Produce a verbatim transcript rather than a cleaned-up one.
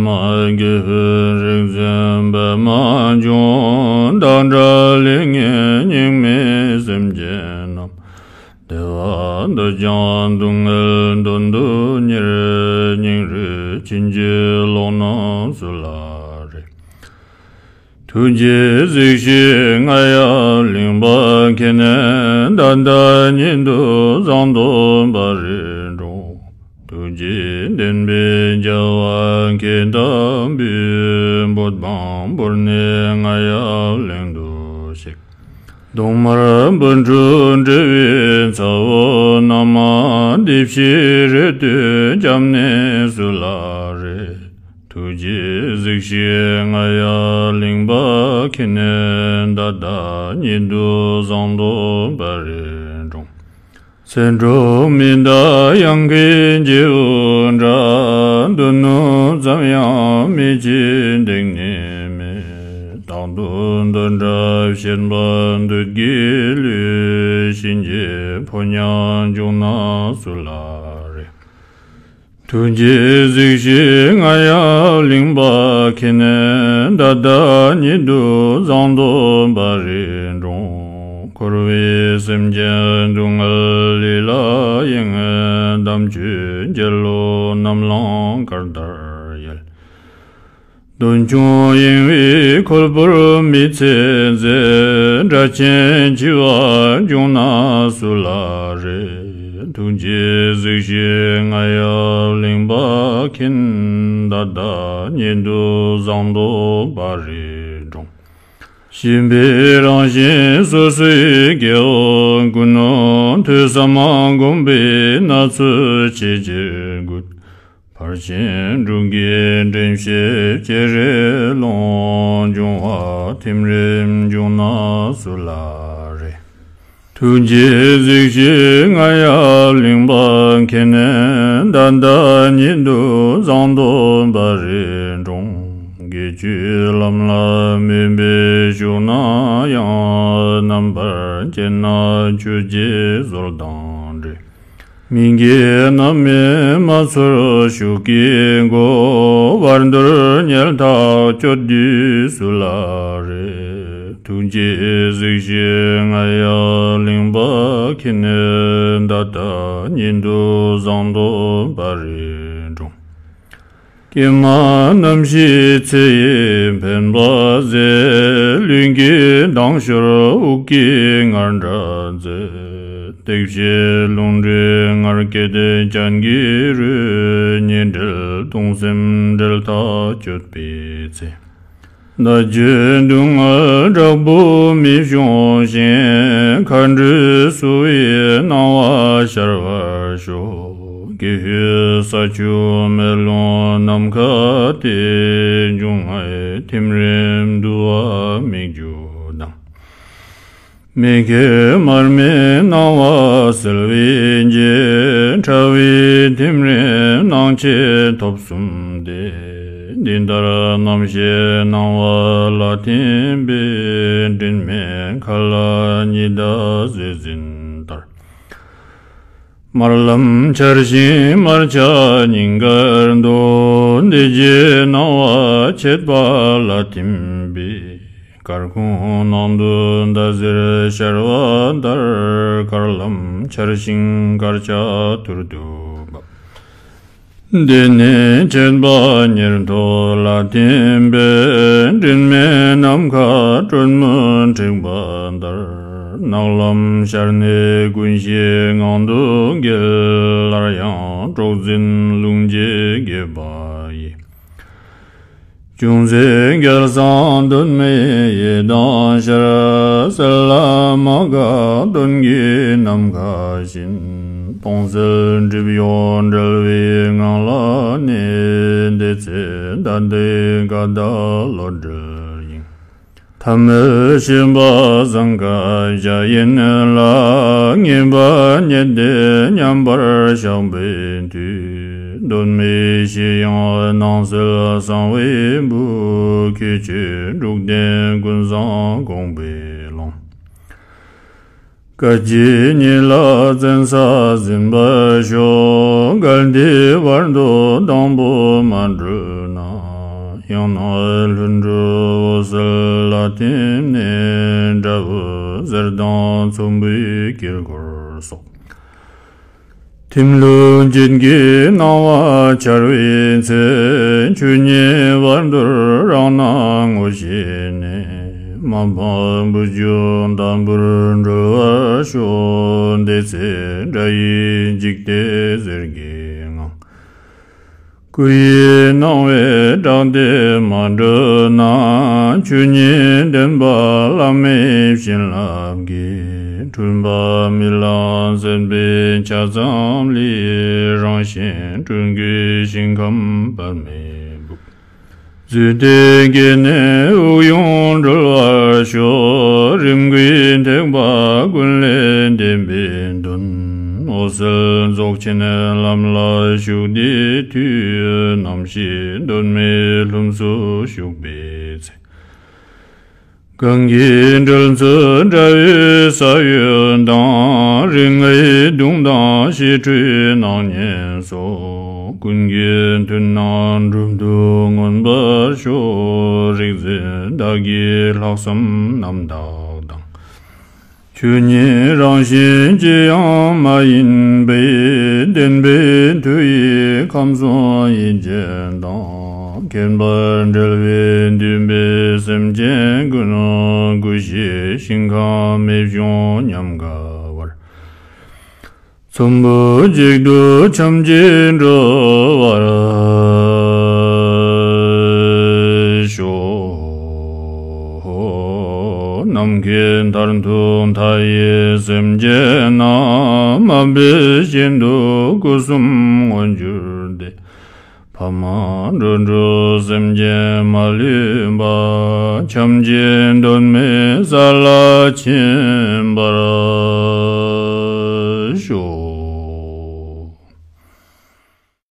མ་དགེ་བའི་རིག་འཛིན་པདྨ་འབྱུང་། བདག་འདྲ་ལས་ངན་སྙིགས་མའི་སེམས་ཅན་རྣམས། བདེ་བ་འདོད་ཀྱང་སྡུག་བསྔལ་དོན་དུ་གཉེར། སྙིང་རུས་ཕྱིན་ཅི་ལོག་རྣམས་སུ་ལ་རེ། ཐུགས་རྗེས་གཟིགས་ཤིག་རྔ་ཡབ་གླིང་པ་ཁྱེད། ད་ལྟ་ཉིད་དུ་བཟང་ཐོབ་པར་འགྲོ། ཐུགས་རྗེས་བདེན་པའི་རྒྱལ་བ་མཁྱེན་དམ་པོས། བོད་འབངས་བོར་ནས་རྔ་ཡབ་གླིང་དུ་གཤེགས། གདོང་དམར་སྤུན་དྲུག་བསྒྲལ་བའི་ཚ་བོ་རྣམས། སྡིག་བཤགས་རེ་ལྟོས་སྐྱབས་གནས་སུ་ལ་རེ། ཐུགས་རྗེས་གཟིགས་ཤིག་རྔ་ཡབ་གླིང་པ་ཁྱེད། ད་ལྟ་ཉིད་དུ་བཟང་ཐོབ་པར་འགྲོ། ཚེ་འགྲོ་མི་འདའ་གཡང་ཁའི་རྗེ་བོ་འདྲ། མདུན་ནུབ་ཙམ་ཡང་མི་བྱེད་འདེགས་ནི་མེད། རྟག་ཏུ་འདོད་འདྲ་བྱེད་པ་འདོད་ཀྱི་བློས། གཤིན་རྗེའི་ཕོ་ཉ་འབྱུང་ན་སུ་ལ་རེ། ཐུགས་རྗེས་གཟིགས་ཤིག་རྔ་ཡབ་གླིང་པ་ཁྱེད། ད་ལྟ་ཉིད་དུ་བཟང་ཐོབ་པར་འགྲོ། འཁོར་བའི་སེམས་ཅན་སྡུག་བསྔལ་ལས་ལ་གཡེང་། དམ་ཆོས་འགྱེད་བློ་རྣམས་ལའང་གར་ལྟར་ཡལ། འདོན་ཆུང་གཡེང་བས་ཁོལ་པོར་མི་ཚེ་འཛད། དགྲ་ཆེན་འཆི་བ་འབྱུང་ན་སུ་ལ་རེ། ཐུགས་རྗེས་གཟིགས་ཤིག་རྔ་ཡབ་གླིང་པ་མཁྱེན། ད་ལྟ་ཉིད་དུ་བཟང་ཐོབ་པར་འགྲོ། ཞེན་པའི་རང་བཞིན་སོ་སོའི་སྐྱེ་བོ་ཀུན། ཐོས་བསམ་སྒོམ་པས་སྣ་ཚོགས་ཆེས་ཆེར་བཀོད། ཕར་ཕྱིན་དྲུག་གི་དྲན་ཤེས་བསྐྱེད་རེ་ལོངས། འབྱུང་བ་ཐིམ་རིམ་འབྱུང་ན་སུ་ལ་རེ། ཐུགས་རྗེས་གཟིགས་ཤིག་རྔ་ཡབ་གླིང་པ་མཁྱེན། ད་ལྟ་ཉིད་དུ་བཟང་ཐོབ་པར་འགྲོ། དགེ་བཅུའི་ལམ་ལ་མོས་པས་ཞུགས་ན་ཡང་། རྣམ་པར་དཔྱད་ན་ཆོས་ཀྱི་ཟོལ་དང་འདྲེས། མི་དགེ་རྣམ་སྨིན་མ་ཚོར་ཤུགས་ཀྱིས་འགོ། བར་དོར་ཉལ་ཐག་གཅོད་དུས་སུ་ལ་རེ། ཐུགས་རྗེས་གཟིགས་ཤིག་རྔ་ཡབ་གླིང་པ་མཁྱེན། ད་ལྟ་ཉིད་དུ་བཟང་ཐོབ་པར་འགྲོ། ཀྱེ་མ་རྣམ་ཤེས་ཚེ་ཡི་འཕེན་པ་ཟད། ལུས་ཀྱི་མདངས་ཤོར་དབུགས་ཀྱི་ངར་འདྲ་མཛད། ཏིག་བྱེད་རླུང་འདྲེས་ངར་སྐད་ཅན་གྱི་རོས། ཉེ་འབྲེལ་གདུང་སེམས་འབྲེལ་ཐག་གཅོད་པའི་ཚེ། བརྡ་བརྒྱུད་སྡུག་བསྔལ་དྲག་པོ་མི་ཤོང་ཞིང་། མཁའ་འགྲོས་བསུ་བའི་སྣང་བ་ཤར་བར་ཤོག། ཀྱེ་ཧུད་ས་ཆུ་མེ་རླུང་ནམ་མཁའ་སྟེ། འབྱུང་ལྔའི་ཐིམ་རིམ་འདུ་བ་སྨིག་རྒྱུ་དང་། མི་མཁས་མར་མེའི་སྣང་བ་གསལ་བའི་རྗེས། ཕྲ་བའི་ཐིམ་རིམ་སྣང་མཆེད་ཐོབ་གསུམ་སྟེ། འདི་ལྟར་རྣམ་ཤེས་སྣང་བ་ལ་ཐིམ་པས། སྤྲིན་མེད་མཁའ་ལ་ཉི་ཟླ་ཟེར་ཟིན་ལྟར། དམར་ལམ་འཆར་ཞིང་དམར་ཆ་སྙིང་གར་འདོད། འདི་རྗེས་སྣང་བ་མཆེད་པ་ལ་ཐིམ་པས། སྐར་ཁུང་ནང་དུ་ཟླ་ཟེར་ཤར་བ་ལྟར། དཀར་ལམ་འཆར་ཞིང་དཀར་ཆ་ཐུར་དུ་བབས། འདི་ནི་མཆེད་པ་ཉེར་ཐོབ་ལ་ཐིམ་པས། སྤྲིན་མེད་ནམ་མཁའ་སྲོད་མུན་འཁྲིགས་པ་ལྟར། ནག་ལམ་ཤར་ནས་ཀུན་གཞིའི་ངང་དུ་འགྱེལ། སླར་ཡང་སྲོག་འཛིན་རླུང་གིས་འགེབས་པ་ཡི། ཅུང་ཟད་བརྒྱལ་སང་གདོད་མའི་ཡེ་དང་ཤར། གསལ་ལ་མ་འགགས་དོན་གྱི་ནམ་མཁའ་བཞིན། སྟོང་གསལ་སྒྲིབ་གཡོགས་བྲལ་བའི་ངང་ལ་གནས། དེ་ཚེ་ད་ལྟའི་དགའ་ཟླ་བློ་བྲལ་ཡིན། ཐ་མལ་ཤེས་པ་ཟང་ཀ་ཞྭ་ཡིན་ལ། ངེས་པ་རྙེད་དེ་མཉམ་པར་བཞག་པའི་མཐུས། གདོད་མའི་གཞི་དབྱིངས་སྣང་གསལ་གསང་བའི་སྦུག་ཁྱད་ཆོས་དྲུག་ལྡན་ཀུན་བཟང་དགོངས་པའི་ཀློང་། སྐད་ཅིག་ཉིད་ལ་བཙན་ས་ཟིན་པར་ཤོག། གལ་ཏེ་བར་དོ་དང་པོ་མ་གྲོལ་ན། ཡང་ན་ལྷུན་གྲུབ་འོད་གསལ་ལ་བརྟེན་ནས། དགྲ་བོ་གསེར་དང་ཚོམ་བུའི་དཀྱིལ་འཁོར་སོགས། ཐིམ་ལྷུན་ཅན་གྱི་སྣང་བ་འཆར་བའི་ཚེ། ཆོས་ཉིད་བར་དོར་རང་སྣང་ངོ་ཤེས་ནས། མ་འཕངས་བུ་ཆུང་དམ་པོར་གྲོལ་བར་ཤོག། དེ་ཚེ་དགྲ་ཡིས་འཇིགས་ཏེ་གསེར་གྱི་ངང་། སྐུ་ཡི་སྣང་བས་སྐྲག་སྟེ་མ་གྲོལ་ན། ཆོས་ཉིད་བདེན་པ་བླ་མེད་བྱིན་རླབས་ཀྱིས། འཁྲུལ་པ་རྨི་ལམ་སེམས་པའི་ཆ་ཙམ་ལས། རང་བཞིན་སྤྲུལ་སྐུའི་ཞིང་ཁམས་བར་མེད་བུག། རྫུས་ཏེ་སྐྱེས་ནས་དབུགས་དབྱུང་གྲོལ་བར་ཤོག། རིམ་གྱིས་ཐེག་པ་ཀུན་ལས་འདས་པའི་དོན། འོད་གསལ་རྫོགས་ཆེན་ལམ་ལ་ཞུགས་དེའི་མཐུས། རྣམ་ཤེས་གདོད་མའི་ལྷུམས་སུ་ཞུགས་པའི་ཚེ། གང་གི་འགྲོས་ཚུལ་འདྲ་བའི་ས་བོན་དང་། རིགས་ལྔའི་གདུང་དང་ཞི་ཁྲོའི་སྣང་བརྙན་སོགས། ཀུན་གྱི་མཐུན་སྣང་སྒྲུབ་ཏུ་མངོན་པར་ཤོག། རིག་འཛིན་བདག་གིས་ལྷག་བསམ་རྣམ་དག་དང་། ཆོས་ཉིད་རང་བཞིན་ཅི་ཡང་མ་ཡིན་པའི། བདེན་པའི་མཐུ་ཡིས་ཁམས་གསུམ་ཡེ་མཛད་དང་། མཁྱེན་པར་འབྲེལ་བའི་འདུན་པས་སེམས་ཅན་ཀུན། སྐུ་བཞིའི་ཞིང་ཁམས་མེ་བྱུང་ཉམས་དགའ་བར། ཚོམ་བུ་གཅིག་ཏུ་ཆོམ་གྱིས་འགྲོ་བར་ཤོག། ནམ་མཁའི་མཐར་ཐུག་མཐའ་ཡས་སེམས་ཅན་རྣམས། མ་འབད་བཞིན་དུ་སྐུ་གསུམ་མངོན་གྱུར་ཏེ། ཕ་མ་འགྲོ་དྲུག་སེམས་ཅན་མ་ལུས་པ། ཆོམ་གྱིས་གདོད་མའི་ས་ལ་ཕྱིན་པར།